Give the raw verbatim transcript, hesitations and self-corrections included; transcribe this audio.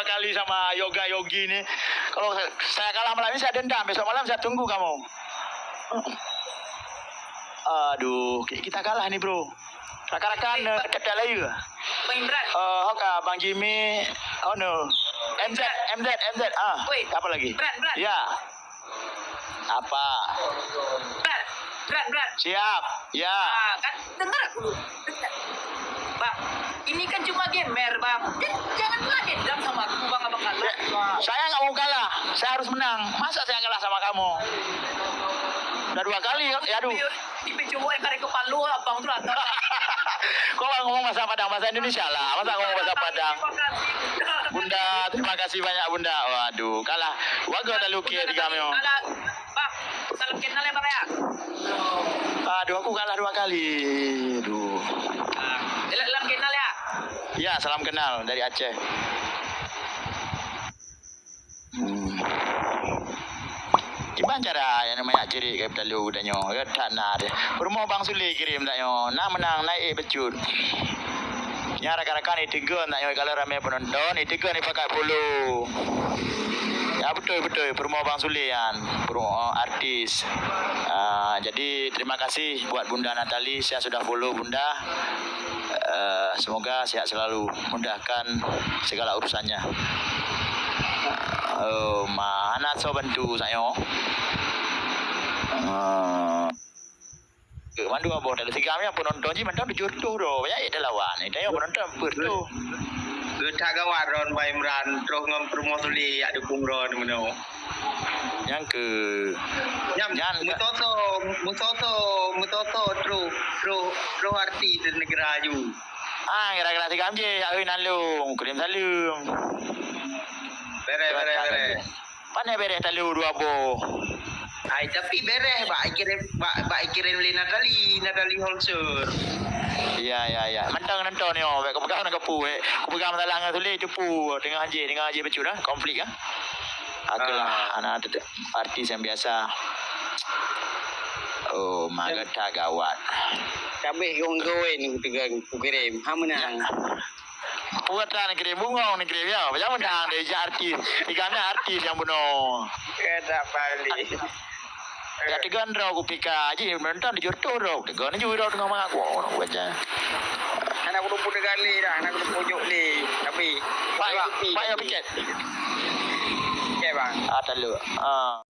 Kali sama Yoga Yogi ni. Kalau saya kalah malam ni, saya dendam. Besok malam saya tunggu kamu. Aduh, ki-, kita kalah ni, bro. Rakan-rakan, eh, Bang, eh, Tetek Laya. Bang Imran. Eh, oke, Bang Jimmy. Oh, no. M Z, M Z, M Z. Ah, Woi, apa lagi? Imran, Imran. Ya. Apa? Brat, brat, brat. Siap. Ya. Ah, kan dengar aku dulu. Bang, ini kan cuma gamer, Bang. J-, jangan pula dendam sama aku, Bang, abang kalah. Ya, saya nggak mau kalah. Saya harus menang. Masa saya kalah sama kamu? Udah dua kali, ya, aduh. Di, di P C W yang kari kepala abang tu lah. Kok ngomong bahasa Padang, bahasa Indonesia lah. Masa ngomong bahasa Padang? Terima kasih. Bunda, terima kasih banyak, Bunda. Waduh, kalah. Warga tak lukir tiga meo. Kalah. Bang, salam kenal ya, Bang, ya. Aduh, aku kalah dua kali. Aduh. Ah, salam kenal ya. Ya, salam kenal dari Aceh. Hmm. Kiban cara nyang namanya cirik ke petalu tanyoe, ya, that na deh. Peurumoh Bang Sule kirim tanyoe, na meunang, na ék bacut. Nyan rakan-rakan, iteugon tanyoe kalau ramé penonton, iteugon ipakat polo. Ya, beutôi, beutôi, peurumoh Bang Sule nyan, peurumoh artis. Ah, jadi terima kasih buat Bunda Natali, saya sudah follow Bunda. Eh, semoga sehat selalu, mudahkan segala urusannya. Oh, mana so bantu saya? Eh, mandua boh dalam tiga meo penonton jih mantong tujuh reutôh droe. Banyak je lawan. Ni tayong penonton empat reutôh. Geutak gawat ron Bang Imran, troh ngon peurumoh Sule jak dukung ron meunoe. Nyang keu Nyam, nyan ka- meusoso, meusoso, meusoso troh, troh, troh artis di negara ju. Ah, gara-gara si Gamjé, ya, oi, nalung, kirim saleuem. Bereh, bereh, bereh. Pane bereh talu dua boh. Ai, tapi bereh, bak ikirim, bak, bak ikirim lé Natali, Natali Holsur. Ya, ya, ya. Mantong nonton yo, bèk kupeugah na kapu, eh. Kupeugah masalah ngon Sule, teupeu, teungoh jih, teungoh jih bacut, ah, konflik, ah. Aku lah, ah, anak tetap artis yang biasa. Oh, maga that gawat. Kabeh gong-gong ni kutegang, kukirim. Ha, menang. Ya. Bukan tak nak kirim, bungong nak kirim, ya. Macam menang dia ijak artis. Tiga ni artis yang bunuh. Kena balik. Ya, tiga droe kupika. Ji, menonton di YouTube droe. Tiga ni juga droe tengah mangat aku. Orang baca. Anak aku dua puluh tiga kali dah. Anak aku dua puluh tujuh kali. Tapi, Pak, Pak, ya, piket. Oke, Bang. Ah, tak lu. Ah.